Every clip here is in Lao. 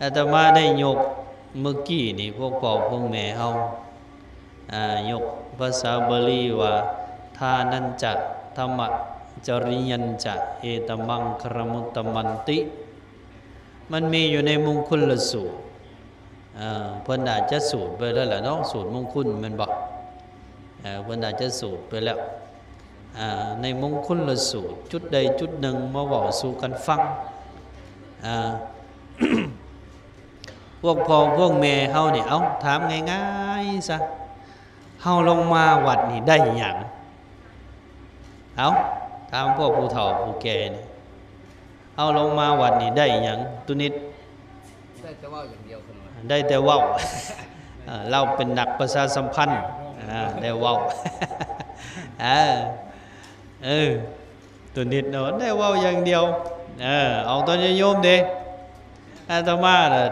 ອາດຕະມາໄດ້ຍົກເມື່ອກີ້ນີ້ ພວກພໍ່ພວກແມ່ເຮົາ ອາ ຍົກພາສາບາລີວ່າ ທານັນຈະ ທຳມະຈະລິຍັນຈະ ເອຕະມັງຄະຣະມຸດຕະມັນຕິ ມັນມີຢູ່ໃນມຸງຄຸນລະສູດ. ເອີ ເພິ່ນອາດຈະສູດໄປແລ້ວລະເນາະ ສູດມຸງຄຸນແມ່ນບໍ່? ເອີ ເພິ່ນອາດຈະສູດໄປແລ້ວ ອາ ໃນມຸງຄຸນລະສູດ ຈຸດໃດຈຸດໜຶ່ງມາເວົ້າສູ່ກັນຟັງ. ອາ ພວກພໍ່ພວກແມ່ເຮົານີ້ ເອົາ ຖາມງ່າຍໆຊະ ເຮົາລົງມາວັດນີ້ໄດ້ຫຍັງ? ເອົາ ຖາມພວກຜູ້ເຖົ້າຜູ້ແກ່ນີ້ ເຮົາລົງມາວັດນີ້ໄດ້ຫຍັງ? ຕຸນິດ ໄດ້ແຕ່ເວົ້າຢ່າງດຽວ ເພິ່ນວ່າ ໄດ້ແຕ່ເວົ້າ ເອີ ລາວເປັນນັກປະຊາສຳພັນ ອາ ໄດ້ເວົ້າ ເອີ ເອີ ຕຸນິດເນາະ ໄດ້ເວົ້າຢ່າງດຽວ ເອີ ອອກຕົນຍາດໂຍມເດ້. ອາດຕະມານະ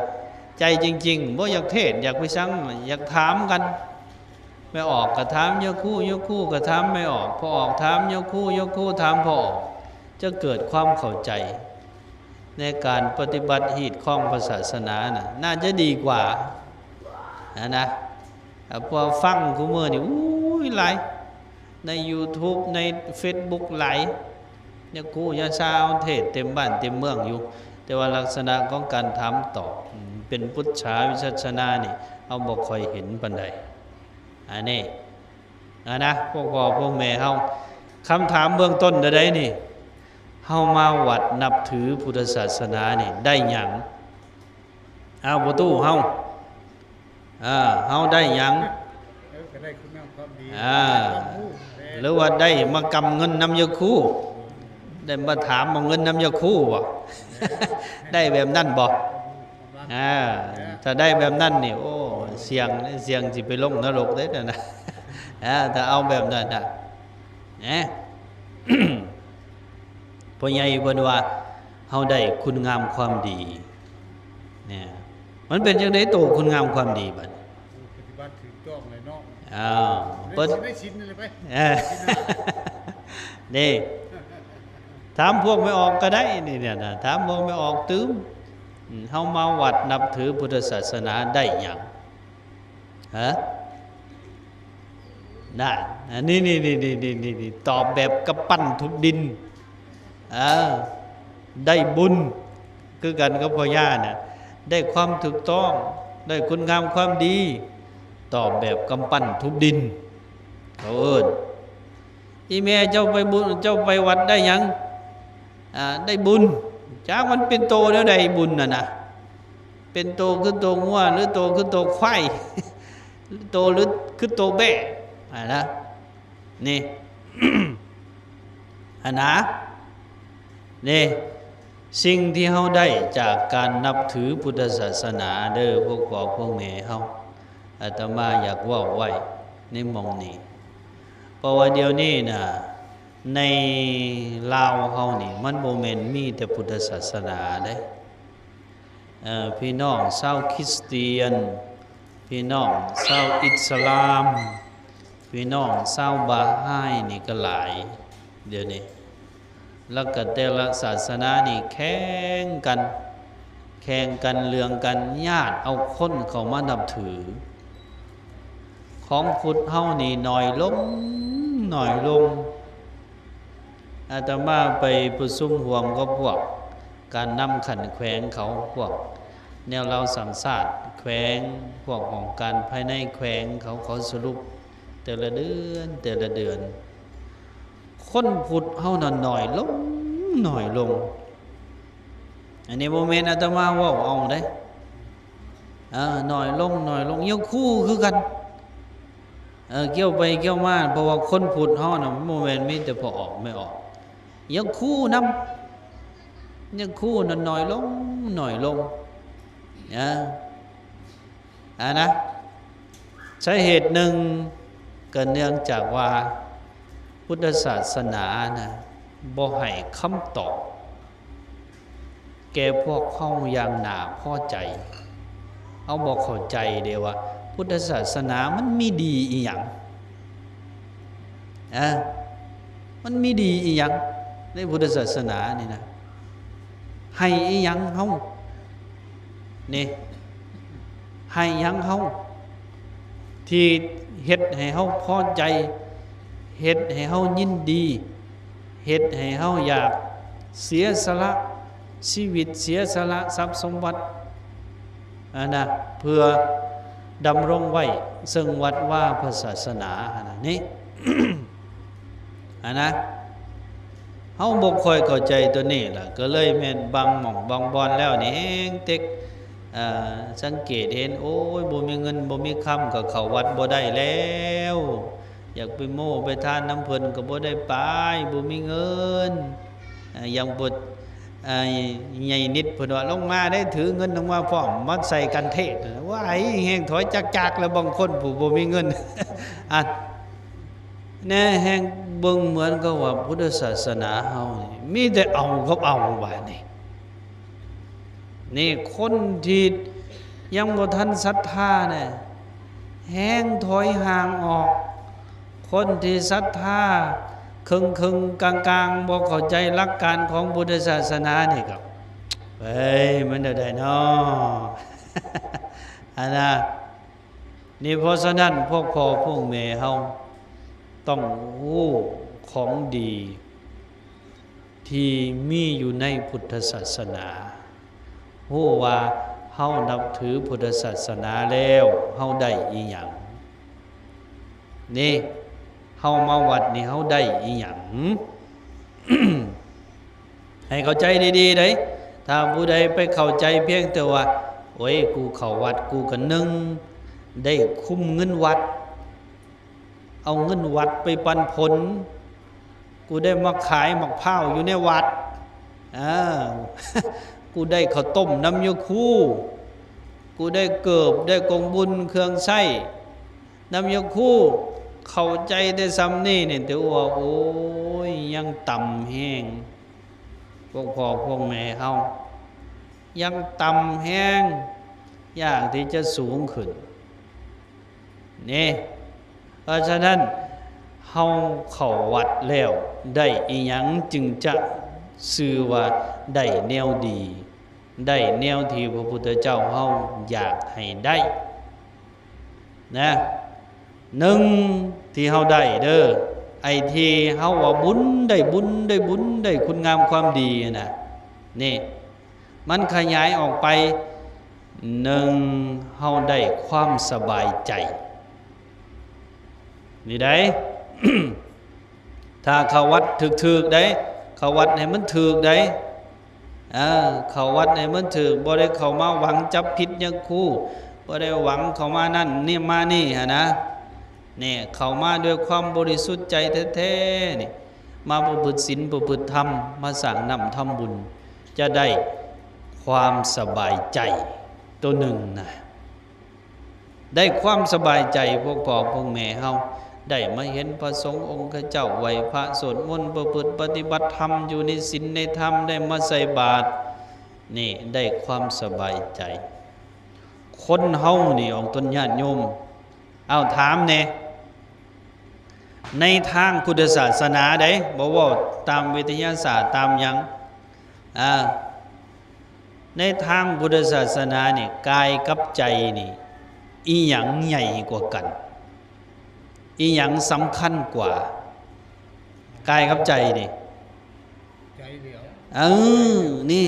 ໃຈຈິງໆ ບໍ່ຢາກເທດ ຢາກໄປສັງ ຢາກຖາມກັນ ແມ່ອອກກໍຖາມຍາຄູ ຍາຄູກໍຖາມແມ່ອອກ ພໍ່ອອກຖາມຍາຄູ ຍາຄູຖາມພໍ່ອອກ ຈະເກີດຄວາມເຂົ້າໃຈໃນການປະຕິບັດຮີດຄອງພະສາສະໜານະ ໜ້າຈະດີກວ່າຫັ້ນນະ. ເພາະວ່າຟັງຄູ່ມື້ນີ້ ໂອ້ຍ ຫຼາຍ ໃນຢູທູບ ໃນເຟສບຸກຫຼາຍ ຍາຄູຍາຊາເທດເຕັມບ້ານເຕັມເມືອງຢູ່ ແຕ່ວ່າລັກສະນະຂອງການຖາມຕອບ ເປັນປຸດສາວິສັດສະນານີ້ ເຮົາບໍ່ຄ່ອຍເຫັນປານໃດ. ອັນນີ້ ອານະ ພວກພໍ່ພວກແມ່ເຮົາ ຄຳຖາມເບື້ອງຕົ້ນໃດໆນີ້ ເຮົາມາວັດນັບຖືພຸດທະສາສະໜານີ້ໄດ້ຫຍັງ? ອ້າວ ພໍ່ຕູ້ເຮົາ ເອີ ເຮົາໄດ້ຫຍັງ? ເອີ ກໍໄດ້ຄຸນງາມຄວາມດີ ອາ ໄດ້ຄວາມຮູ້ ຫຼືວ່າໄດ້ມາກຳເງິນນຳຍາຄູ ໄດ້ມາຖາມເອົາເງິນນຳຍາຄູບໍ? ໄດ້ແບບນັ້ນບໍ? ອາ ຖ້າໄດ້ແບບນັ້ນນີ້ ໂອ້ ສ່ຽງ ສ່ຽງຊິໄປລົງນະລົກເດ້ນັ້ນນະ ອາ ຖ້າເອົາແບບນັ້ນນະ ແນ ພໍ່ໃຫຍ່ເພິ່ນວ່າ ເຮົາໄດ້ຄຸນງາມຄວາມດີ ແນ ມັນເປັນຈັ່ງໃດໂຕຄຸນງາມຄວາມດີບັດ? ປະຕິບັດຖືກຕ້ອງແລ້ວເນາະ ອ້າວ ເພິ່ນ ໄດ້ສິນ ໄດ້ສິນນັ້ນແຫຼະໄປ ເອີ ນີ້ ຖາມພວກແມ່ອອກກໍໄດ້ ນີ້ນະ ຖາມພວກແມ່ອອກຕື່ມ ເຮົາມາວັດນັບຖືພຸດທະສາສະໜາໄດ້ຫຍັງ? ຮະ ນັ້ນ ອັນນີ້ ນີ້ ນີ້ ຕອບແບບກຳປັ້ນທຸບດິນ ເອີ ໄດ້ບຸນຄືກັນກັບພໍ່ຍ່ານະ ໄດ້ຄວາມຖືກຕ້ອງ ໄດ້ຄຸນງາມຄວາມດີ ຕອບແບບກຳປັ້ນທຸບດິນ ເຂົາເອີ້ນ. ອີ່ແມ່ເຈົ້າໄປບຸນ ເຈົ້າໄປວັດໄດ້ຫຍັງ? ອາ ໄດ້ບຸນ. ຈັກມັນເປັນໂຕແນວໃດບຸນນັ້ນນະ? ເປັນໂຕຄືໂຕງົວ ຫຼືໂຕຄືໂຕຄວາຍ ໂຕ ຫຼືຄືໂຕແບ້ຫັ້ນນະ ນີ້ ຫັ້ນນະ ນີ້ ສິ່ງທີ່ເຮົາໄດ້ຈາກການນັບຖືພຸດທະສາສະໜາເດີ ພວກພໍ່ພວກແມ່ເຮົາ ອາດຕະມາຢາກເວົ້າໄວ້ໃນໝ່ອງນີ້ ເພາະວ່າດຽວນີ້ນະ ໃນລາວເຮົານີ້ ມັນບໍ່ແມ່ນມີແຕ່ພຸດທະສາສະໜາເດ້ ເອີ ພີ່ນ້ອງຊາວຄຣິສຕຽນ ພີ່ນ້ອງຊາວອິດສະລາມ ພີ່ນ້ອງຊາວບາຮາຍນີ້ກໍຫຼາຍ ດຽວນີ້ ແລ້ວກໍແຕ່ລະສາສະໜານີ້ແຂ່ງກັນ ແຂ່ງກັນເລື່ອງກັນ ຍາດເອົາຄົນເຂົ້າມານັບຖື. ຂອງພຸດເຮົານີ້ໜ້ອຍລົງ ໜ້ອຍລົງ. ອາດຕະມາໄປປະຊຸມຮ່ວມກັບພວກການນຳຂັ້ນແຂວງເຂົາ ພວກແນວລາວສ້າງຊາດແຂວງ ພວກຫ້ອງການພາຍໃນແຂວງເຂົາ ເຂົາສະຫຼຸບແຕ່ລະເດືອນ ແຕ່ລະເດືອນ ຄົນພຸດເຮົານັ້ນໜ້ອຍລົງ ໜ້ອຍລົງ. ອັນນີ້ບໍ່ແມ່ນອາດຕະມາເວົ້າເອົາເດ້ ເອີ ໜ້ອຍລົງ ໜ້ອຍລົງ. ຍາຄູຄືກັນ ເອີ ກ່ຽວໄປກ່ຽວມາ ເພາະວ່າຄົນພຸດເຮົານະ ມັນບໍ່ແມ່ນມີແຕ່ພໍ່ອອກແມ່ອອກ ຍາຄູນຳ ຍາຄູນັ້ນໜ້ອຍລົງ ໜ້ອຍລົງ ເອີ ອານະ ສາເຫດໜຶ່ງກໍເນື່ອງຈາກວ່າພຸດທະສາສະໜານະ ບໍ່ໃຫ້ຄຳຕອບແກ່ພວກເຮົາຢ່າງໜ້າພໍໃຈ. ເຮົາບໍ່ເຂົ້າໃຈເດ້ວ່າພຸດທະສາສະໜາມັນມີດີອີ່ຫຍັງ? ອາ ມັນມີດີອີ່ຫຍັງໃນພຸດທະສາສະໜານີ້ນະ? ໃຫ້ອີ່ຫຍັງເຮົາ? ນີ້ ໃຫ້ຫຍັງເຮົາ ທີ່ເຮັດໃຫ້ເຮົາພໍໃຈ ເຮັດໃຫ້ເຮົາຍິນດີ ເຮັດໃຫ້ເຮົາຢາກເສຍສະຫຼະຊີວິດ ເສຍສະຫຼະຊັບສົມບັດ ອັນນະ ເພື່ອດຳລົງໄວ້ເຊິ່ງວັດວາພະສາສະໜາຫັ້ນນະ ນີ້ ຫັ້ນນະ ເຮົາບໍ່ຄ່ອຍເຂົ້າໃຈຕົວນີ້ລະ ກໍເລີຍແມ່ນບາງໝ່ອງບາງບ່ອນແລ້ວນີ້ແຮງເຕັກ ເອີ ສັງເກດເຫັນ ໂອ້ຍ ບໍ່ມີເງິນບໍ່ມີຄຳກໍເຂົ້າວັດບໍ່ໄດ້ແລ້ວ ຢາກໄປໂມ້ໄປທານນຳເພິ່ນກໍບໍ່ໄດ້ໄປ ບໍ່ມີເງິນ ເອີ ຢ່າງບົດ ເອີ ໃຫຍ່ນິດເພິ່ນວ່າ ລົງມາໄດ້ຖືເງິນລົງມາພ້ອມ ມາໃສ່ກັນເທດ ວ້າຍ ແຮງຖອຍຈັກໆ ແລ້ວບາງຄົນຜູ້ບໍ່ມີເງິນ ອັນ ແນ່ແຮ່ງເບິ່ງເໝືອນກັບວ່າພຸດທະສາສະໜາເຮົານີ້ ມີແຕ່ເອົາກັບເອົາບາດນີ້ ນີ້ຄົນທີ່ຍັງບໍ່ທັນສັດທານະ ແຮ່ງຖອຍຫ່າງອອກ ຄົນທີ່ສັດທາເຄິ່ງໆ ກາງໆ ບໍ່ເຂົ້າໃຈຫຼັກການຂອງພຸດທະສາສະໜານີ້ກໍ ເອີຍ ມັນແນວໃດນໍ ອັນນະ ນີ້ ເພາະສະນັ້ນ ພວກພໍ່ພວກແມ່ເຮົາຕ້ອງຮູ້ຂອງດີທີ່ມີຢູ່ໃນພຸດທະສາສະໜາ ຮູ້ວ່າເຮົານັບຖືພຸດທະສາສະໜາແລ້ວ ເຮົາໄດ້ອີ່ຫຍັງ? ນີ້ ເຮົາມາວັດນີ້ ເຮົາໄດ້ອີ່ຫຍັງ? ໃຫ້ເຂົ້າໃຈດີໆ ເດ້ ຖ້າຜູ້ໃດໄປເຂົ້າໃຈພຽງແຕ່ວ່າ ໂອ້ຍ ກູເຂົ້າວັດ ກູກໍໜຶ່ງ ໄດ້ຄຸມເງິນວັດ ເອົາເງິນວັດໄປປັນຜົນ ກູໄດ້ມາຂາຍໝາກພ້າວຢູ່ໃນວັດ ເອີ ກູໄດ້ເຂົ້າຕົ້ມນຳຍາຄູ ກູໄດ້ເກີບ ໄດ້ກົງບຸນເຄື່ອງໃຊ້ ນຳຍາຄູ ເຂົ້າໃຈແຕ່ສ່ຳນີ້ນີ້ ແຕ່ວ່າ ໂອ້ຍ ຍັງຕ່ຳແຮງ ພວກພໍ່ພວກແມ່ເຮົາ ຍັງຕ່ຳແຮງ ຢາກທີ່ຈະສູງຂຶ້ນ ນີ້ ເພາະສະນັ້ນ ເຮົາເຂົ້າວັດແລ້ວ ໄດ້ອີ່ຫຍັງຈຶ່ງຈະຊື່ວ່າໄດ້ແນວດີ? ໄດ້ແນວທີ່ພະພຸດທະເຈົ້າເຮົາຢາກໃຫ້ໄດ້ນະ ໜຶ່ງ ທີ່ເຮົາໄດ້ເດີ ໄອ້ທີ່ເຮົາວ່າບຸນ ໄດ້ບຸນ ໄດ້ບຸນ ໄດ້ຄຸນງາມຄວາມດີຫັ້ນນະ ນີ້ ມັນຂະຫຍາຍອອກໄປ ໜຶ່ງ ເຮົາໄດ້ຄວາມສະບາຍໃຈ ນີ້ໃດ໋ ຖ້າເຂົ້າວັດຖືກໆ ໃດ໋ ເຂົ້າວັດໃຫ້ມັນຖືກໃດ໋ ເອີ ເຂົ້າວັດໃຫ້ມັນຖືກ ບໍ່ໄດ້ເຂົ້າມາຫວັງຈັບຜິດຍາຄູ ບໍ່ໄດ້ຫວັງເຂົ້າມານັ້ນນີ້ມານີ້ຫັ້ນນະ ນີ້ ເຂົ້າມາດ້ວຍຄວາມບໍລິສຸດໃຈແທ້ໆ ນີ້ ມາປະພຶດສິນປະພຶດທຳ ມາສ້າງນ້ຳທຳບຸນ ຈະໄດ້ຄວາມສະບາຍໃຈໂຕໜຶ່ງນະ ໄດ້ຄວາມສະບາຍໃຈ ພວກພໍ່ພວກແມ່ເຮົາ ໄດ້ມາເຫັນພະສົງອົງຄະເຈົ້າ ໄຫວ້ພະ ສວດມົນ ປະພຶດປະຕິບັດທຳ ຢູ່ໃນສິນໃນທຳ ໄດ້ມາໃສ່ບາດ ນີ້ ໄດ້ຄວາມສະບາຍໃຈ ຄົນເຮົານີ້ ອອກຕົນຍາດໂຍມ ເອົາ ຖາມແດ່ ໃນທາງພຸດທະສາສະໜາໃດ໋ ບໍ່ເວົ້າຕາມວິທະຍາສາດຕາມຫຍັງ ອາ ໃນທາງພຸດທະສາສະໜານີ້ ກາຍກັບໃຈນີ້ ອີຫຍັງໃຫຍ່ກວ່າກັນ? ອີຫຍັງສຳຄັນກວ່າ? ກາຍກັບໃຈນີ້ ໃຈດຽວ ເອີ ນີ້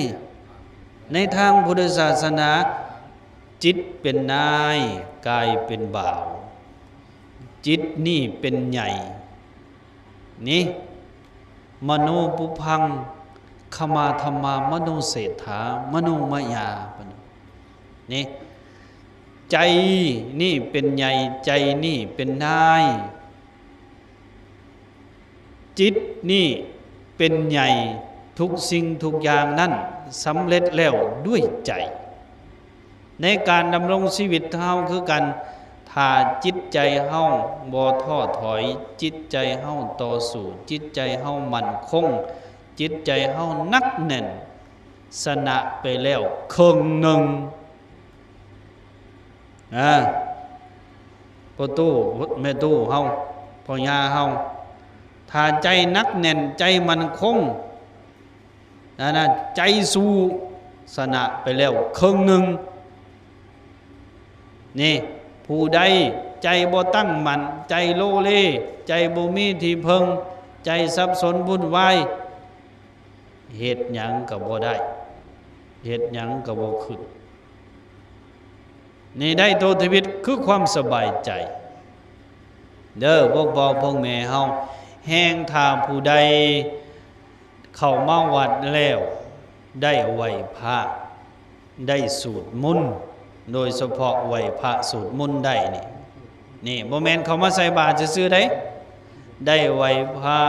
ໃນທາງພຸດທະສາສະໜາ ຈິດເປັນນາຍ ກາຍເປັນບ່າວ ຈິດນີ້ເປັນໃຫຍ່ ນີ້ ມະໂນປຸບພັງ ຄະມາທຳມາ ມະໂນເສດຖາ ມະໂນມະຍາ ນີ້ ໃຈນີ້ເປັນໃຫຍ່ ໃຈນີ້ເປັນນາຍ ຈິດນີ້ເປັນໃຫຍ່ ທຸກສິ່ງທຸກຢ່າງນັ້ນສຳເລັດແລ້ວດ້ວຍໃຈ. ໃນການດຳລົງຊີວິດເຮົາຄືກັນ, ຖ້າຈິດໃຈເຮົາບໍ່ທໍ້ຖອຍ, ຈິດໃຈເຮົາຕໍ່ສູ້, ຈິດໃຈເຮົາໝັ້ນຄົງ, ຈິດໃຈເຮົາໜັກແໜ້ນ, ຊະນະໄປແລ້ວເຄິ່ງໜຶ່ງ. ອາ ພໍ່ຕູ້ແມ່ຕູ້ເຮົາ ພໍ່ຍ່າເຮົາ ຖ້າໃຈໜັກແໜ້ນ ໃຈໝັ້ນຄົງ ນັ້ນນະ ໃຈສູ້ ຊະນະໄປແລ້ວເຄິ່ງໜຶ່ງ. ນີ້ ຜູ້ໃດໃຈບໍ່ຕັ້ງໝັ້ນ, ໃຈໂລເລ, ໃຈບໍ່ມີທີ່ເພິ່ງ, ໃຈສັບສົນວຸ່ນວາຍ, ເຮັດຫຍັງກໍບໍ່ໄດ້, ເຮັດຫຍັງກໍບໍ່ຂຶ້ນ. ນີ້ໄດ້ໂຕທຳອິດຄືຄວາມສະບາຍໃຈເດີ ພວກພໍ່ພວກແມ່ເຮົາ. ແຮ່ງຖ້າຜູ້ໃດເຂົ້າມາວັດແລ້ວ ໄດ້ໄຫວ້ພະ, ໄດ້ສູດມົນ, ໂດຍສະເພາະໄຫວ້ພະສູດມົນໄດ້ນີ້, ນີ້ບໍ່ແມ່ນເຂົ້າມາໃສ່ບາດຊື່ໆເດ້, ໄດ້ໄຫວ້ພະ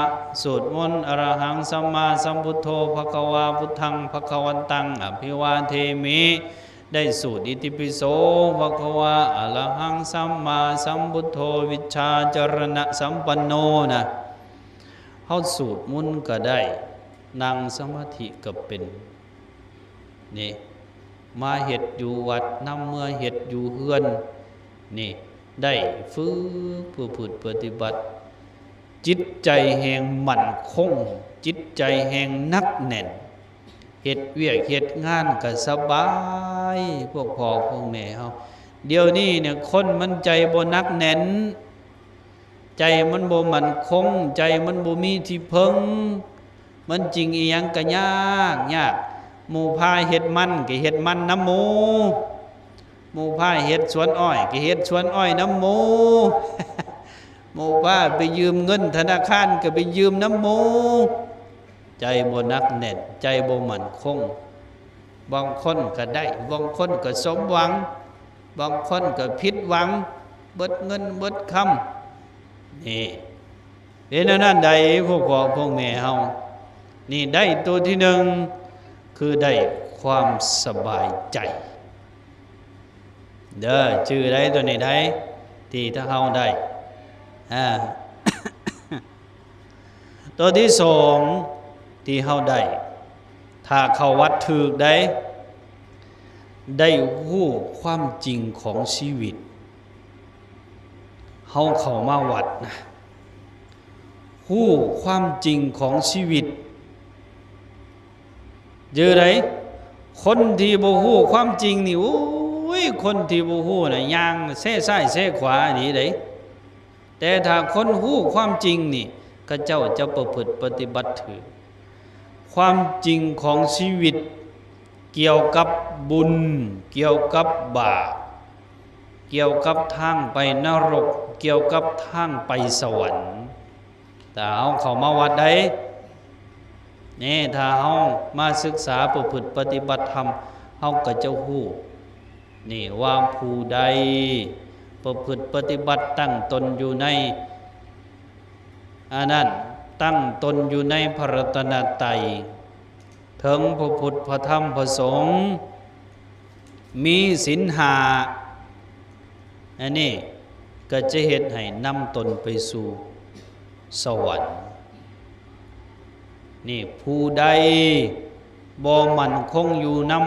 ສູດມົນ ອະລະຫັງ ສຳມາສຳພຸດໂທ ພະຄະວາ ພຸດທັງ ພະຄະວັນຕັງ ອະພິວາເທມິ, ໄດ້ສູດອິຕິປິໂສ ພະຄະວາ ອະລະຫັງ ສຳມາສຳພຸດໂທ ວິຊາຈະລະນະສຳປັນໂນນະ. ເຮົາສູດມົນກໍໄດ້, ນັ່ງສະມາທິກໍເປັນ. ນີ້ ມາເຮັດຢູ່ວັດນຳ, ເມືອເຮັດຢູ່ເຮືອນ, ນີ້ ໄດ້ຝຶກປະພຶດປະຕິບັດ, ຈິດໃຈແຮ່ງໝັ້ນຄົງ, ຈິດໃຈແຮ່ງໜັກແໜ້ນ, ເຮັດວຽກເຮັດງານກໍສະບາຍ ພວກພໍ່ພວກແມ່ເຮົາ. ດຽວນີ້ນີ້ ຄົນມັນໃຈບໍ່ໜັກແໜ້ນ, ໃຈມັນບໍ່ໝັ້ນຄົງ, ໃຈມັນບໍ່ມີທີ່ເພິ່ງ, ມັນຈິງອີ່ຫຍັງກໍຍາກ, ຍາກ. ໝູ່ພາເຮັດມັນກໍເຮັດມັນນຳໝູ່, ໝູ່ພາເຮັດສວນອ້ອຍກໍເຮັດສວນອ້ອຍນຳໝູ່, ໝູ່ພາໄປຢືມເງິນທະນາຄານກໍໄປຢືມນຳໝູ່. ໃຈບໍ່ໜັກແໜ້ນ, ໃຈບໍ່ໝັ້ນຄົງ. ບາງຄົນກໍໄດ້, ບາງຄົນກໍສົມຫວັງ, ບາງຄົນກໍຜິດຫວັງ, ເບິດເງິນເບິດຄຳ. ນີ້ ເປັນແນວນັ້ນໃດ ພວກພໍ່ພວກແມ່ເຮົາ. ນີ້ໄດ້ໂຕທີໜຶ່ງ ຄືໄດ້ຄວາມສະບາຍໃຈເດີ. ຈື່ໄດ້ໂຕນີ້ໃດ ທີ່ຖ້າເຮົາໄດ້ ອາ ໂຕທີສອງທີ່ເຮົາໄດ້ ຖ້າເຂົ້າວັດຖືກໃດ ໄດ້ຮູ້ຄວາມຈິງຂອງຊີວິດ. ເຮົາເຂົ້າມາວັດນະ ຮູ້ຄວາມຈິງຂອງຊີວິດ. ເຈີໃດ ຄົນທີ່ບໍ່ຮູ້ຄວາມຈິງນີ້ ໂອ້ຍ ຄົນທີ່ບໍ່ຮູ້ນະ ຍ່າງແຊຊ້າຍແຊຂວານີ້ເດ້. ແຕ່ຖ້າຄົນຮູ້ຄວາມຈິງນີ້ ເຂົາເຈົ້າຈະປະພຶດປະຕິບັດຖືກ. ຄວາມຈິງຂອງຊີວິດ ກ່ຽວກັບບຸນ, ກ່ຽວກັບບາບ, ກ່ຽວກັບທາງໄປນະລົກ, ກ່ຽວກັບທາງໄປສະຫວັນ. ຖ້າເຮົາເຂົ້າມາວັດໃດ ນີ້ ຖ້າເຮົາມາສຶກສາປະພຶດປະຕິບັດທຳ ເຮົາກໍຈະຮູ້ນີ້ວ່າ ຜູ້ໃດປະພຶດປະຕິບັດຕັ້ງຕົນຢູ່ໃນ ອັນນັ້ນ ຕັ້ງຕົນຢູ່ໃນພະລັດຕະນະໄຕ ເຖິງພະພຸດ ພະທຳ ພະສົງ ມີສິນຫ້າ ອັນນີ້ກໍຈະເຮັດໃຫ້ນຳຕົນໄປສູ່ສະຫວັນ. ນີ້ ຜູ້ໃດບໍ່ໝັ້ນຄົງຢູ່ນຳ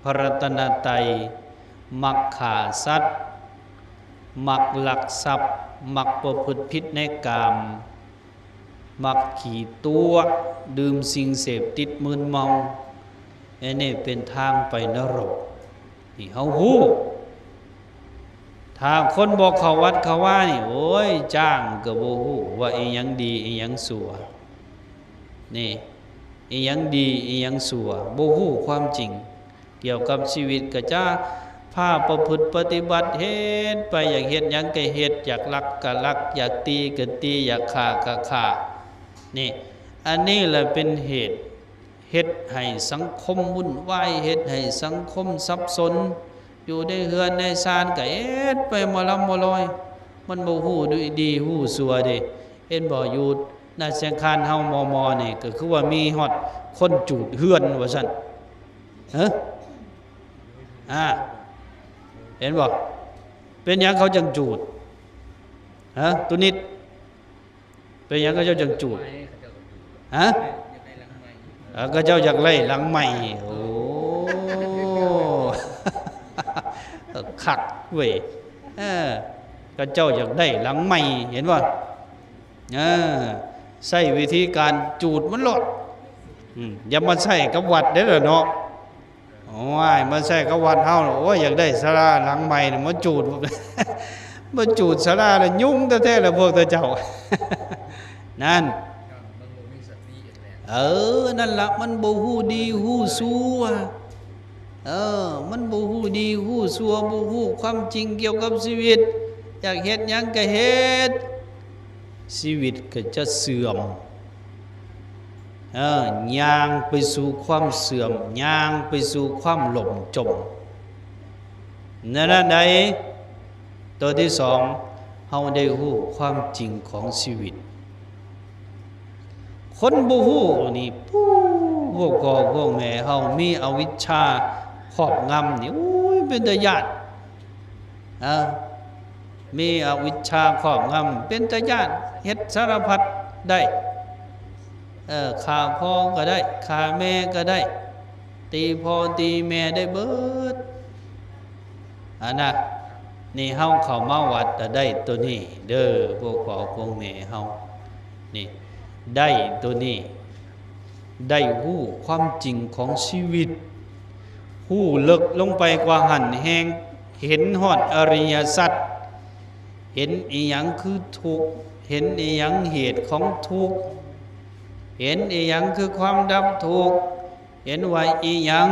ພະລັດຕະນະໄຕ ມັກຂ້າສັດ, ມັກລັກຊັບ, ມັກປະພຶດຜິດໃນກາມ, ມັກຂີ້ຕົວະ, ດື່ມສິ່ງເສບຕິດມຶນເມົາ, ອັນນີ້ເປັນທາງໄປນະລົກ. ນີ້ເຮົາຮູ້. ຖ້າຄົນບໍ່ເຂົ້າວັດເຂົ້າວານີ້ ໂອ້ຍ ຈ້າງກໍບໍ່ຮູ້ວ່າອີ່ຫຍັງດີ ອີ່ຫຍັງຊົ່ວ. ນີ້ ອີ່ຫຍັງດີ ອີ່ຫຍັງຊົ່ວ ບໍ່ຮູ້ຄວາມຈິງ ກ່ຽວກັບຊີວິດ ກໍຈະພາປະພຶດປະຕິບັດ ເຮັດໄປ, ຢາກເຮັດຫຍັງກໍເຮັດ, ຢາກລັກກໍລັກ, ຢາກຕີກໍຕີ, ຢາກຂ້າກໍຂ້າ. ນີ້ ອັນນີ້ແຫຼະເປັນເຫດເຮັດໃຫ້ສັງຄົມວຸ່ນວາຍ, ເຮັດໃຫ້ສັງຄົມສັບສົນ. ຢູ່ໃນເຮືອນໃນຊານກໍເຮັດໄປໝໍລຳໝໍລອຍ, ມັນບໍ່ຮູ້ດີຮູ້ຊົ່ວເດ້. ເຫັນບໍ່? ຢູ່ ນາແຊງຄານເຮົາມໍ່ໆນີ້ ກໍຄືວ່າມີຮອດຄົນຈູດເຮືອນວ່າຊັ້ນ. ເອີ ອາ ເຫັນບໍ່? ເປັນຫຍັງເຂົາຈັ່ງຈູດ? ຮະ ຕຸນິດ? ເປັນຫຍັງເຂົາເຈົ້າຈັ່ງຈູດ? ຮະ? ເອີ ເຂົາເຈົ້າຢາກໄດ້ຫຼັງໃໝ່. ໂອ້ ຄັກເວີຍ. ເອີ ເຂົາເຈົ້າຢາກໄດ້ຫຼັງໃໝ່ ເຫັນບໍ່? ເອີ ໃຊ້ວິທີການຈູດມັນໂລດ. ອືມ ຢ່າມາໃຊ້ກັບວັດເດີ້ລະເນາະ. ໂອ້ ໂອ້ຍ ມາໃຊ້ກັບວັດເຮົາ ໂອ້ຍ ຢາກໄດ້ສາລາຫຼັງໃໝ່ ມາຈູດ ມາຈູດສາລາລະຍຸງແທ້ໆລະພວກເຈົ້າ ນັ້ນ ເອີ ນັ້ນລະ ມັນບໍ່ຮູ້ດີຮູ້ຊົ່ວ ເອີ ມັນບໍ່ຮູ້ດີຮູ້ຊົ່ວ ບໍ່ຮູ້ຄວາມຈິງກ່ຽວກັບຊີວິດ ຢາກເຮັດຫຍັງກະເຮັດ ຊີວິດກະຈະເສື່ອມ ເອີ ຍ່າງໄປສູ່ຄວາມເສື່ອມ ຍ່າງໄປສູ່ຄວາມລົ້ມຈົມ ແນວນັ້ນໃດ ໂຕທີສອງ ເຮົາໄດ້ຮູ້ຄວາມຈິງຂອງຊີວິດ ຄົນບໍ່ຮູ້ນີ້ ປູ້ ພວກພໍ່ພວກແມ່ເຮົາມີອະວິດຊາຄອບງຳນີ້ ໂອ້ຍ ເປັນຕາຢ້ານ ເອີ ມີອະວິດຊາຄອບງຳ ເປັນຕາຢ້ານ ເຮັດສາລະພັດໄດ້ ເອີ ຂ້າພໍ່ກະໄດ້ ຂ້າແມ່ກະໄດ້ ຕີພໍ່ຕີແມ່ໄດ້ເບິດ ອັນນະ ນີ້ເຮົາເຂົ້າມາວັດລະໄດ້ໂຕນີ້ເດີ ພວກພໍ່ພວກແມ່ເຮົາ ນີ້ ໄດ້ໂຕນີ້ ໄດ້ຮູ້ຄວາມຈິງຂອງຊີວິດ ຮູ້ເລິກລົງໄປກວ່າຫັ້ນແຮງ ເຫັນຮອດອະລິຍະສັດ ເຫັນອີ່ຫຍັງຄືທຸກ ເຫັນອີ່ຫຍັງເຫດຂອງທຸກ ເຫັນອີ່ຫຍັງຄືຄວາມດັບທຸກ ເຫັນວ່າອີ່ຫຍັງ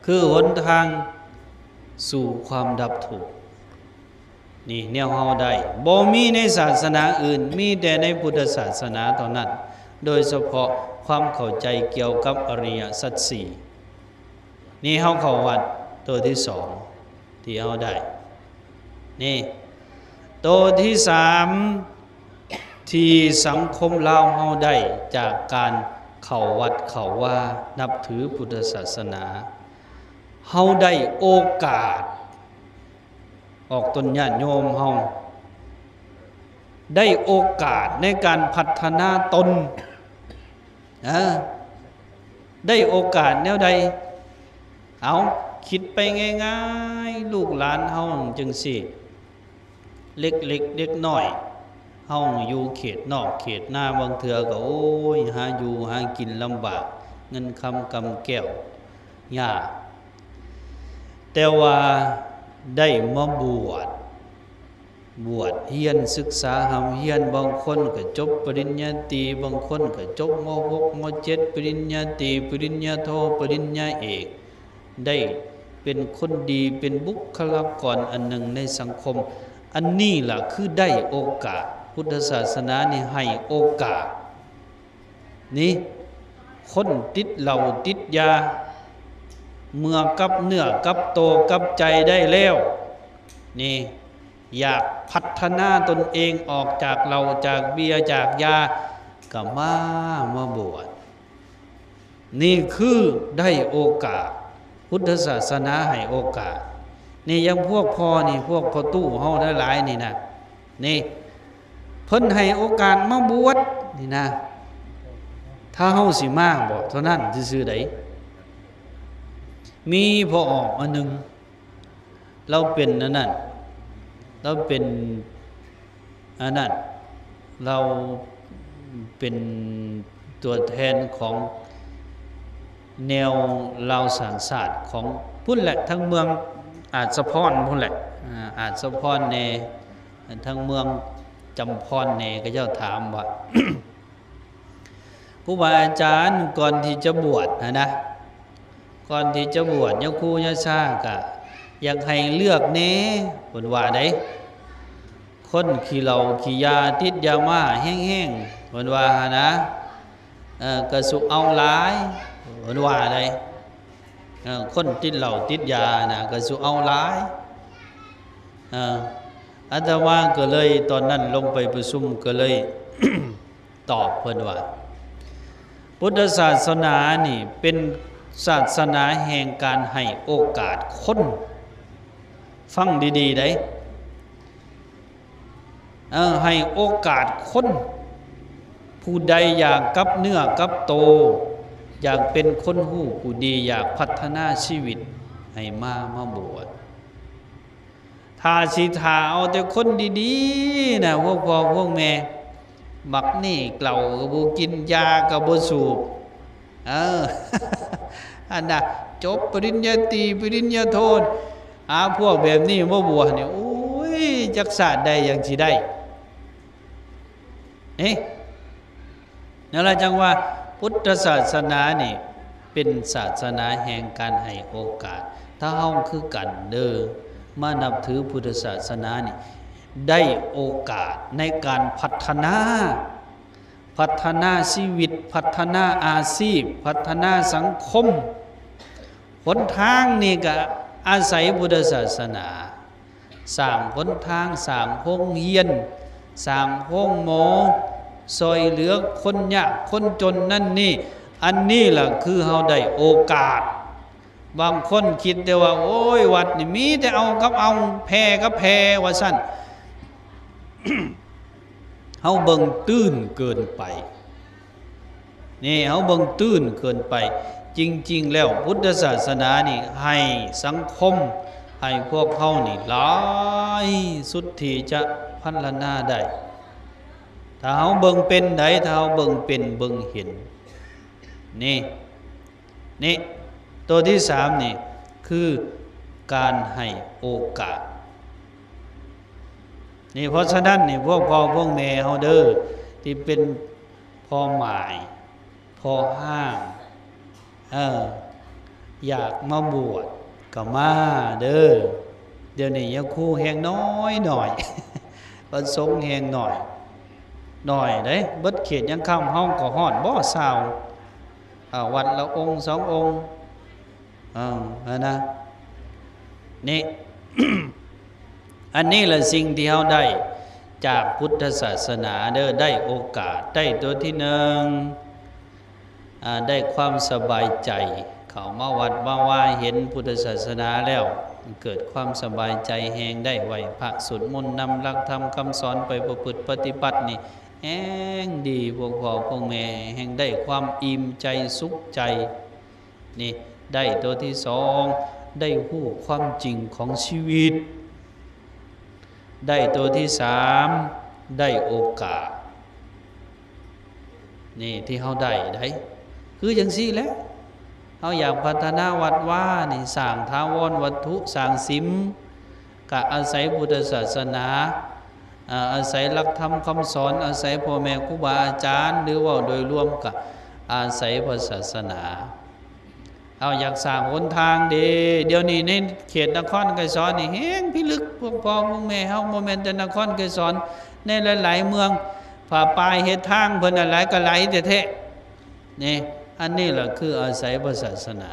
ຄືຫົນທາງສູ່ຄວາມດັບທຸກ. ນີ້ແນວເຮົາໄດ້ ບໍ່ມີໃນສາສະໜາອື່ນ ມີແຕ່ໃນພຸດທະສາສະໜາເທົ່ານັ້ນ ໂດຍສະເພາະຄວາມເຂົ້າໃຈກ່ຽວກັບອະລິຍະສັດສີ່ ນີ້ເຮົາເຂົ້າວັດໂຕທີສອງທີ່ເຮົາໄດ້ ນີ້ ໂຕທີສາມ ທີ່ສັງຄົມລາວເຮົາໄດ້ຈາກການເຂົ້າວັດເຂົ້າວາ ນັບຖືພຸດທະສາສະໜາ ເຮົາໄດ້ໂອກາດ ອອກຕົນຍາດໂຍມເຮົາ ໄດ້ໂອກາດໃນການພັດທະນາຕົນ ເອີ ໄດ້ໂອກາດແນວໃດ? ເອົາ ຄິດໄປງ່າຍໆ ລູກຫຼານເຮົາຈັ່ງຊີ້ ເລັກໆ ເດັກນ້ອຍ ເຮົາຢູ່ເຂດນອກເຂດນາ ບາງເທື່ອກະ ໂອ້ຍ ຫາຢູ່ຫາກິນລຳບາກ ເງິນຄຳກຳແກ້ວຍາກ ແຕ່ວ່າໄດ້ມາບວດ ບວດຮຽນສຶກສາຮ່ຳຮຽນ ບາງຄົນກະຈົບປະລິນຍາຕີ ບາງຄົນກະຈົບ ມ.ຫົກ ມ.ເຈັດ ປະລິນຍາຕີ ປະລິນຍາໂທ ປະລິນຍາເອກ ໄດ້ເປັນຄົນດີ ເປັນບຸກຄະລາກອນອັນໜຶ່ງໃນສັງຄົມ ອັນນີ້ລະຄືໄດ້ໂອກາດ ພຸດທະສາສະໜານີ້ໃຫ້ໂອກາດ ນີ້ ຄົນຕິດເຫຼົ້າຕິດຢາ ເມື່ອກັບເນື້ອກັບໂຕກັບໃຈໄດ້ແລ້ວ ນີ້ ຢາກພັດທະນາຕົນເອງອອກຈາກເຫຼົ້າຈາກເບຍຈາກຢາ ກະມາ ມາບວດ ນີ້ຄືໄດ້ໂອກາດ ພຸດທະສາສະໜາໃຫ້ໂອກາດ ນີ້ຢ່າງພວກພໍ່ນີ້ ພວກພໍ່ຕູ້ເຮົາຫຼາຍໆນີ້ນະ ນີ້ ເພິ່ນໃຫ້ໂອກາດມາບວດນີ້ນະ ຖ້າເຮົາຊິມາບໍ ເທົ່ານັ້ນຊື່ໆໃດ ມີພໍ່ອອກອັນໜຶ່ງ ລາວເປັນອັນນັ້ນ ລາວເປັນອັນນັ້ນ ລາວເປັນຕົວແທນຂອງແນວລາວສ້າງຊາດຂອງພຸ້ນແຫຼະ ທາງເມືອງອາດສະພອນພຸ້ນແຫຼະ ອາດສະພອນແດ່ ທາງເມືອງຈຳພອນແດ່ ເຂົາເຈົ້າຖາມວ່າ ຄູບາອາຈານ ກ່ອນທີ່ຈະບວດຫັ້ນນະ ກ່ອນທີ່ຈະບວດ ຍາຄູຍາຊາກະຢາກໃຫ້ເລືອກແດ່ ເພິ່ນວ່າໃດ ຄົນຂີ້ເຫຼົ້າຂີ້ຢາ ຕິດຢາມ້າແຮງໆ ເພິ່ນວ່າຫັ້ນນະ ເອີ ກະສຸເອົາຫຼາຍ ເພິ່ນວ່າໃດ ເອີ ຄົນຕິດເຫຼົ້າຕິດຢານະ ກະສຸເອົາຫຼາຍ ເອີ ອາດຕະມາກະເລີຍ ຕອນນັ້ນລົງໄປປະຊຸມກະເລີຍ ຕອບເພິ່ນວ່າ ພຸດທະສາສະໜານີ້ເປັນສາສະໜາແຫ່ງການໃຫ້ໂອກາດຄົນ ຟັງດີໆໃດ ເອີ ໃຫ້ໂອກາດຄົນ ຜູ້ໃດຢາກກັບເນື້ອກັບໂຕ ຢາກເປັນຄົນຮູ້ຜູ້ດີ ຢາກພັດທະນາຊີວິດ ໃຫ້ມາ ມາບວດ. ຖ້າຊິຖ້າເອົາແຕ່ຄົນດີໆນະ ພວກພໍ່ພວກແມ່ ບັກນີ້ເຫຼົ້າກະບໍ່ກິນ ຢາກະບໍ່ສູບ ເອີ ອັນນະ ຈົບປະລິນຍາຕີ ປະລິນຍາໂທ ອາ ພວກແບບນີ້ບໍ່ບວດນີ້ ໂອ້ຍ ຈັກຊາດໃດຍັງຊິໄດ້ ເອີ ນັ້ນລະ ຈັ່ງວ່າພຸດທະສາສະໜານີ້ເປັນສາສະໜາແຫ່ງການໃຫ້ໂອກາດ. ຖ້າເຮົາຄືກັນເດີ ມານັບຖືພຸດທະສາສະໜານີ້ ໄດ້ໂອກາດໃນການພັດທະນາ ພັດທະນາຊີວິດ ພັດທະນາອາຊີບ ພັດທະນາສັງຄົມ. ຫົນທາງນີ້ກະອາໄສພຸດທະສາສະໜາ ສ້າງຫົນທາງ ສ້າງໂຮງຮຽນ ສ້າງໂຮງໝໍ ຊ່ອຍເຫຼືອຄົນຍາກຄົນຈົນນັ້ນນີ້ ອັນນີ້ລະຄືເຮົາໄດ້ໂອກາດ. ບາງຄົນຄິດແຕ່ວ່າ ໂອ້ຍ ວັດນີ້ມີແຕ່ເອົາກັບເອົາ ແຜ່ກັບແຜ່ວ່າຊັ້ນ ເຮົາເບິ່ງຕື້ນເກີນໄປ ນີ້ເຮົາເບິ່ງຕື້ນເກີນໄປ. ຈິງໆແລ້ວ ພຸດທະສາສະໜານີ້ໃຫ້ສັງຄົມ ໃຫ້ພວກເຮົານີ້ຫຼາຍສຸດທີ່ຈະພັນລະນາໄດ້. ຖ້າເຮົາເບິ່ງເປັນໃດ ຖ້າເຮົາເບິ່ງເປັນເບິ່ງເຫັນ ນີ້ ນີ້ ໂຕທີສາມນີ້ຄືການໃຫ້ໂອກາດ ນີ້. ເພາະສະນັ້ນນີ້ ພວກພໍ່ພວກແມ່ເຮົາເດີ ທີ່ເປັນພໍ່ໝ້າຍ ພໍ່ຫ້າມ ເອີ ຢາກມາບວດກໍມາເດີ. ດຽວນີ້ຍາຄູແຮງນ້ອຍໆ ພະສົງແຮງໜ້ອຍ ໜ້ອຍເດ້. ເບິດເຂດຍາງຄຳເຮົາກໍຮອດບໍ່ຊາວ ອາ ວັດລະອົງສອງອົງ ເອີ ຫັ້ນນະ ນີ້ ອັນນີ້ລະສິ່ງທີ່ເຮົາໄດ້ຈາກພຸດທະສາສະໜາເດີ ໄດ້ໂອກາດ ໄດ້ໂຕທີໜຶ່ງ ອາ ໄດ້ຄວາມສະບາຍໃຈ ເຂົ້າມາວັດມາວາ ເຫັນພຸດທະສາສະໜາແລ້ວ ເກີດຄວາມສະບາຍໃຈແຮງ ໄດ້ໄຫວ້ພະ ສວດມົນ ນຳຫຼັກທຳຄຳສອນໄປປະພຶດປະຕິບັດນີ້ ແຮງດີ ພວກພໍ່ພວກແມ່ ແຮງໄດ້ຄວາມອີ່ມໃຈສຸກໃຈ. ນີ້ ໄດ້ໂຕທີສອງ ໄດ້ຮູ້ຄວາມຈິງຂອງຊີວິດ. ໄດ້ໂຕທີສາມ ໄດ້ໂອກາດ ນີ້ ທີ່ເຮົາໄດ້ໄດ໋ ຄືຈັ່ງຊີ້ແຫຼະ. ເຮົາຢາກພັດທະນາວັດວານີ້ ສ້າງຖາວອນວັດຖຸ ສ້າງສິມ ກະອາໄສພຸດທະສາສະໜາ ອາ ອາໄສຫຼັກທຳຄຳສອນ ອາໄສພໍ່ແມ່ຄູບາອາຈານ ຫຼືເວົ້າໂດຍລວມກະອາໄສພະສາສະໜາ. ເຮົາຢາກສ້າງຫົນທາງເດ ດຽວນີ້ໃນເຂດນະຄອນໄກສອນນີ້ແຮງພິລຶກ ພວກພໍ່ພວກແມ່ເຮົາ ບໍ່ແມ່ນແຕ່ນະຄອນໄກສອນ ໃນຫຼາຍໆເມືອງ ຜ້າປ່າຍເຮັດທາງເພິ່ນຫຼາຍກະຫຼາຍແທ້ໆ ນີ້ ອັນນີ້ລະຄືອາໄສພະສາສະໜາ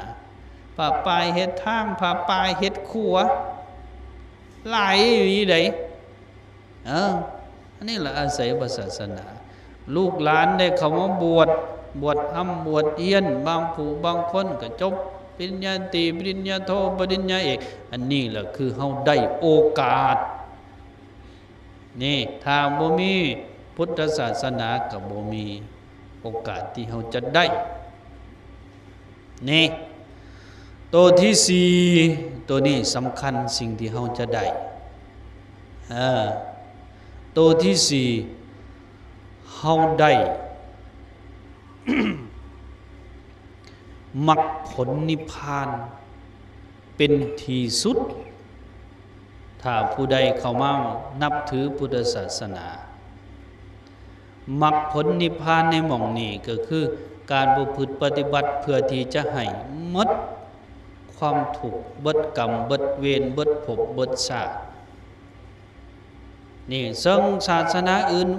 ຜ້າປ່າຍເຮັດທາງ ຜ້າປ່າຍເຮັດຂົວ ຫຼາຍອີ່ຫຼີໃດ໋. ເອີ ອັນນີ້ລະອາໄສພະສາສະໜາ ລູກຫຼານໄດ້ເຂົ້າມາບວດ ບວດຮ່ຳບວດຮຽນ ບາງຜູ້ບາງຄົນກະຈົບປະລິນຍາຕີ ປະລິນຍາໂທ ປະລິນຍາເອກ ອັນນີ້ລະຄືເຮົາໄດ້ໂອກາດ. ນີ້ ຖ້າບໍ່ມີພຸດທະສາສະໜາກະບໍ່ມີໂອກາດທີ່ເຮົາຈະໄດ້ ນີ້ ໂຕທີສີ່ ໂຕນີ້ສຳຄັນ ສິ່ງທີ່ເຮົາຈະໄດ້ ເອີ ໂຕທີສີ່ ເຮົາໄດ້ ມັກຜົນນິບພານເປັນທີ່ສຸດ ຖ້າຜູ້ໃດເຂົ້າມານັບຖືພຸດທະສາສະໜາ. ມັກຜົນນິບພານໃນໝ່ອງນີ້ກໍຄືການປະພຶດປະຕິບັດເພື່ອທີ່ຈະໃຫ້ໝົດຄວາມທຸກ ເບິດກຳ ເບິດເວນ ເບິດພົບ ເບິດຊາດ ນີ້ ເຊິ່ງສາສະໜາອື່ນ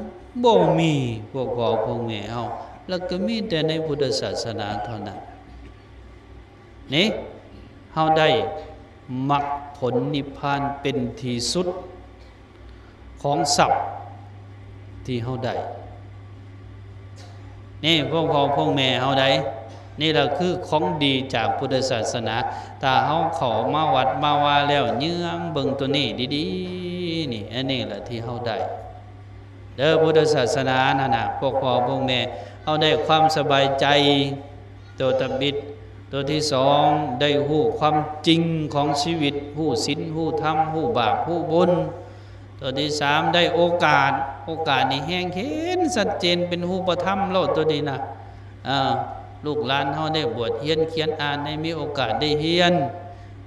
ບໍ່ມີ ພວກພໍ່ພວກແມ່ເຮົາ ແລ້ວກໍມີແຕ່ໃນພຸດທະສາສະໜາເທົ່ານັ້ນ. ນີ້ ເຮົາໄດ້ມັກຜົນນິບພານເປັນທີ່ສຸດຂອງຊັບທີ່ເຮົາໄດ້ ນີ້ ພວກພໍ່ພວກແມ່ເຮົາໄດ໋ ນີ້ລະຄືຂອງດີຈາກພຸດທະສາສະໜາ. ຖ້າເຮົາເຂົ້າມາວັດມາວາແລ້ວ ເຍືອງເບິ່ງໂຕນີ້ດີໆ ນີ້ ອັນນີ້ລະທີ່ເຮົາໄດ້ ເດີ ພຸດທະສາສະໜານັ້ນນະ ພວກພໍ່ພວກແມ່ ເຮົາໄດ້ຄວາມສະບາຍໃຈ ໂຕທຳອິດ. ໂຕທີສອງ ໄດ້ຮູ້ຄວາມຈິງຂອງຊີວິດ ຮູ້ສິນ ຮູ້ທຳ ຮູ້ບາບ ຮູ້ບຸນ. ໂຕທີສາມ ໄດ້ໂອກາດ ໂອກາດນີ້ແຮງເຫັນຊັດເຈນເປັນຮູບປະທຳໂລດ ໂຕນີ້ນະ ເອີ ລູກຫຼານເຮົາໄດ້ບວດຮຽນຂຽນອ່ານ ໄດ້ມີໂອກາດໄດ້ຮຽນ.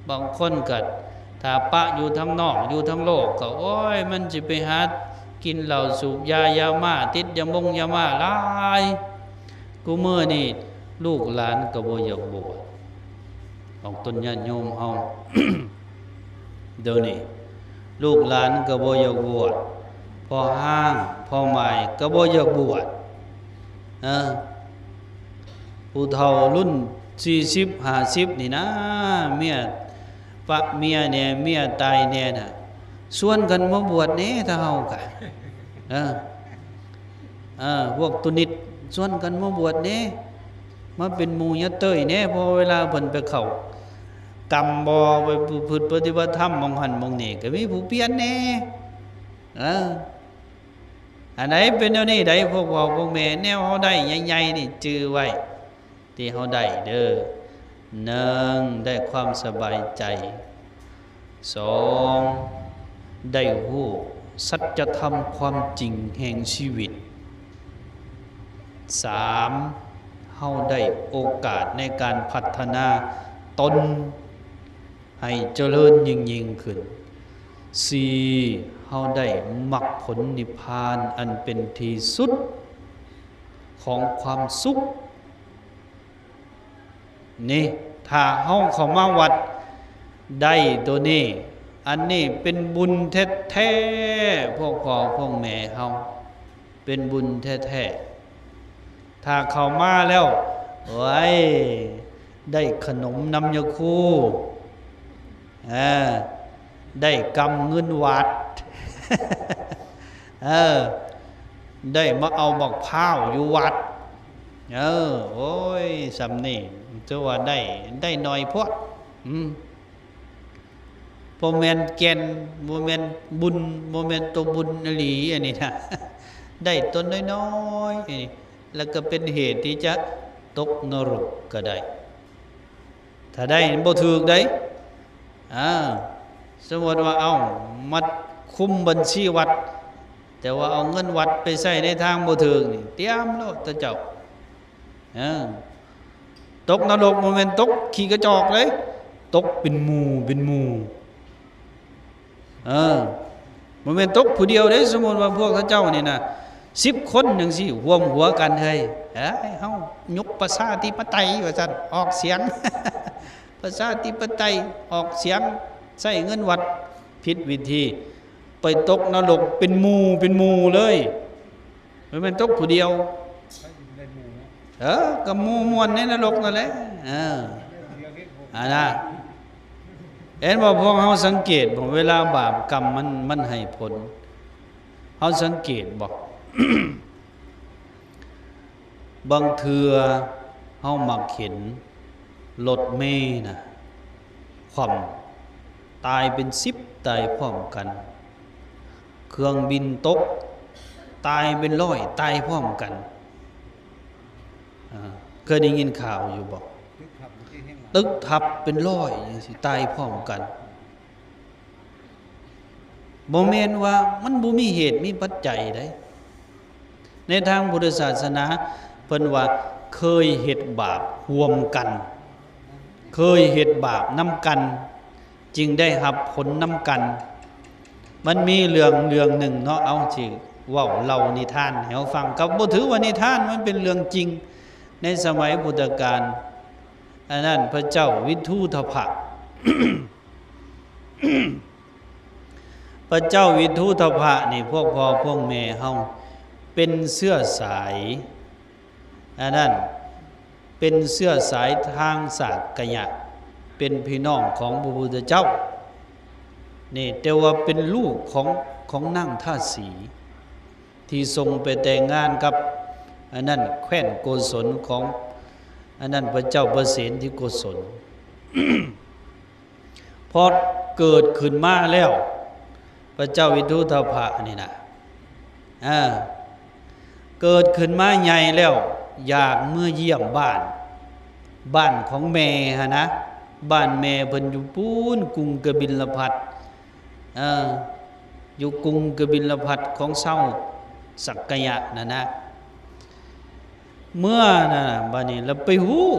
ບາງຄົນກໍຖ້າປະຢູ່ທາງນອກ ຢູ່ທາງໂລກ ກໍ ໂອ້ຍ ມັນຊິໄປຫາກິນເຫຼົ້າສູບຢາ ຢາມ້າ ຕິດຢາມົງຢາມ້າຫຼາຍ. ຄູ່ມື້ນີ້ລູກຫຼານກໍບໍ່ຢາກບວດ ອອກຕົນຍາດໂຍມເຮົາ ດຽວນີ້ລູກຫຼານກໍບໍ່ຢາກບວດ, ພໍ່ຮ້າງພໍ່ໝ້າຍກໍບໍ່ຢາກບວດ. ເອີ ຜູ້ເຖົ້າລຸ້ນສີ່ສິບຫ້າສິບນີ້ນະ ເມຍປະເມຍແດ່ ເມຍຕາຍແດ່ນະ ຊວນກັນມາບວດແດ່ ຖ້າເຮົາກະ ເອີ ເອີ ພວກຕຸນິດຊວນກັນມາບວດແດ່ ມາເປັນໝູ່ຍາເຕີຍແດ່ ເພາະເວລາເພິ່ນໄປເຂົ້າກຳບໍ່ ໄປປະພຶດປະຕິບັດທຳໝ່ອງຫັ້ນໝ່ອງນີ້ ກໍມີຜູ້ປ່ຽນແດ່. ເອີ ອັນໃດເປັນແນວນີ້ໃດ ພວກພໍ່ພວກແມ່ ແນວເຮົາໄດ້ໃຫຍ່ໆນີ້ຈື່ໄວ້ ທີ່ເຮົາໄດ້ເດີ ໜຶ່ງ ໄດ້ຄວາມສະບາຍໃຈ, ສອງ ໄດ້ຮູ້ສັດຈະທຳຄວາມຈິງແຫ່ງຊີວິດ, ສາມ ເຮົາໄດ້ໂອກາດໃນການພັດທະນາຕົນໃຫ້ຈະເລີນຍິ່ງໆຂຶ້ນ, ສີ່ ເຮົາໄດ້ມັກຜົນນິບພານອັນເປັນທີ່ສຸດຂອງຄວາມສຸກ. ນີ້ ຖ້າເຮົາເຂົ້າມາວັດໄດ້ໂຕນີ້ ອັນນີ້ເປັນບຸນແທ້ໆ ພວກພໍ່ພວກແມ່ເຮົາ ເປັນບຸນແທ້ໆ. ຖ້າເຂົ້າມາແລ້ວ ໂອ້ຍ ໄດ້ຂະໜົມນຳຍາຄູ ເອີ ໄດ້ກຳເງິນວັດ ເອີ ໄດ້ມາເອົາບັກພ້າວຢູ່ວັດ ເອີ ໂອ້ຍ ສ່ຳນີ້ຖືວ່າໄດ້ ໄດ້ໜ້ອຍໂພດ ອືມ ບໍ່ແມ່ນແກ່ນ ບໍ່ແມ່ນບຸນ ບໍ່ແມ່ນໂຕບຸນອີ່ຫຼີ ອັນນີ້ນະ ໄດ້ໂຕນ້ອຍໆ ອັນນີ້ ແລ້ວກໍເປັນເຫດທີ່ຈະຕົກນະລົກກໍໄດ້. ຖ້າໄດ້ບໍ່ຖືກໃດ ອາ ສົມມຸດວ່າ ເອົາ ມາຄຸມບັນຊີວັດ ແຕ່ວ່າເອົາເງິນວັດໄປໃຊ້ໃນທາງບໍ່ຖືກນີ້ ຕຽມໂລດເຈົ້າ ເອີ ຕົກນະລົກບໍ່ແມ່ນຕົກຂີ້ກະຈອກເດ້ ຕົກເປັນໝູ່ເປັນໝູ່. ເອີ ບໍ່ແມ່ນຕົກຜູ້ດຽວເດ້. ສົມມຸດວ່າພວກເຂົາເຈົ້ານີ້ນະ ສິບຄົນຈັ່ງຊີ້ ຮ່ວມຫົວກັນເຮີ້ຍ ເອີຍ ເຮົາຍົກປະຊາທິປະໄຕວ່າຊັ້ນ ອອກສຽງປະຊາທິປະໄຕ ອອກສຽງໃຊ້ເງິນວັດຜິດວິທີ ໄປຕົກນະລົກເປັນໝູ່ເປັນໝູ່ເລີຍ. ມັນແມ່ນຕົກຜູ້ດຽວ ເອີ ກໍໝູ່ມ່ວນໃນນະລົກນັ້ນແຫຼະ ເອີ ອັນນະ ເຫັນບໍ່? ພວກເຮົາສັງເກດບໍ່ ເວລາບາບກຳມັນ ມັນໃຫ້ຜົນ ເຮົາສັງເກດບໍ່? ບາງເທື່ອເຮົາມັກເຫັນລົດເມນະ ຂວ້ຳ ຕາຍເປັນສິບ ຕາຍພ້ອມກັນ, ເຄື່ອງບິນຕົກ ຕາຍເປັນຮ້ອຍ ຕາຍພ້ອມກັນ. ເອີ ເຄີຍໄດ້ຍິນຂ່າວຢູ່ບໍ່? ຕຶກທັບເປັນຮ້ອຍຈັ່ງຊີ້ ຕາຍພ້ອມກັນ. ບໍ່ແມ່ນວ່າມັນບໍ່ມີເຫດມີປັດໄຈໃດ. ໃນທາງພຸດທະສາສະໜາ ເພິ່ນວ່າເຄີຍເຮັດບາບຮ່ວມກັນ, ເຄີຍເຮັດບາບນຳກັນ ຈຶ່ງໄດ້ຮັບຜົນນຳກັນ. ມັນມີເລື່ອງ ເລື່ອງໜຶ່ງເນາະ ເອົາ ຊິເວົ້າເລົ່ານິທານໃຫ້ເຮົາຟັງ, ກໍບໍ່ຖືວ່ານິທານ ມັນເປັນເລື່ອງຈິງ. ໃນສະໄໝພຸດທະການ ອັນນັ້ນ ພະເຈົ້າວິທູທະພະ ພະເຈົ້າວິທູທະພະນີ້ ພວກພໍ່ພວກແມ່ເຮົາເປັນເຊື້ອສາຍ ອັນນັ້ນ ເປັນເຊື້ອສາຍທາງສາກກະຍະ ເປັນພີ່ນ້ອງຂອງພະພຸດທະເຈົ້ານີ້ ແຕ່ວ່າເປັນລູກຂອງ ຂອງນາງທາສີ ທີ່ສົ່ງໄປແຕ່ງງານກັບ ອັນນັ້ນ ແຄວ້ນໂກສົນຂອງ ອັນນັ້ນ ພະເຈົ້າປະເສນທິໂກສົນ. ພໍເກີດຂຶ້ນມາແລ້ວ ພະເຈົ້າວິທູທະພະນີ້ນະ ເອີ ເກີດຂຶ້ນມາໃຫຍ່ແລ້ວ ຢາກເມືອຢ້ຽມບ້ານ ບ້ານຂອງແມ່ຫັ້ນນະ, ບ້ານແມ່ເພິ່ນຢູ່ປູ້ນ ກຸງກະບິນລະພັດ ເອີ ຢູ່ກຸງກະບິນລະພັດຂອງຊາວສັກກະຍະນັ້ນນະ. ເມື່ອນັ້ນນະ ບາດນີ້ລະໄປຮູ້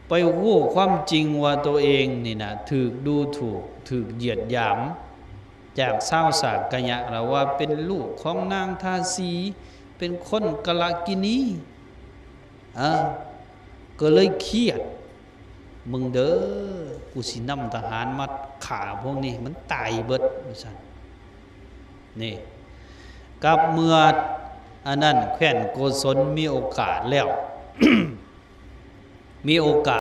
ໄປຮູ້ຄວາມຈິງວ່າໂຕເອງນີ້ນະ ຖືກດູຖູກ ຖືກຢຽດຫຍາມຈາກຊາວສາກະຍະ ລະວ່າເປັນລູກຂອງນາງທາສີ ເປັນຄົນກາລະກິນີ ເອີ ກໍເລີຍຄຽດ ເບິ່ງເດີ ກູຊິນຳທະຫານມາຂ້າພວກນີ້ໃຫ້ມັນຕາຍເບິດ ວ່າຊັ້ນ. ນີ້ ກັບເມື່ອອັນນັ້ນ ແຄວ້ນໂກສົນມີໂອກາດແລ້ວ ມີໂອກາດ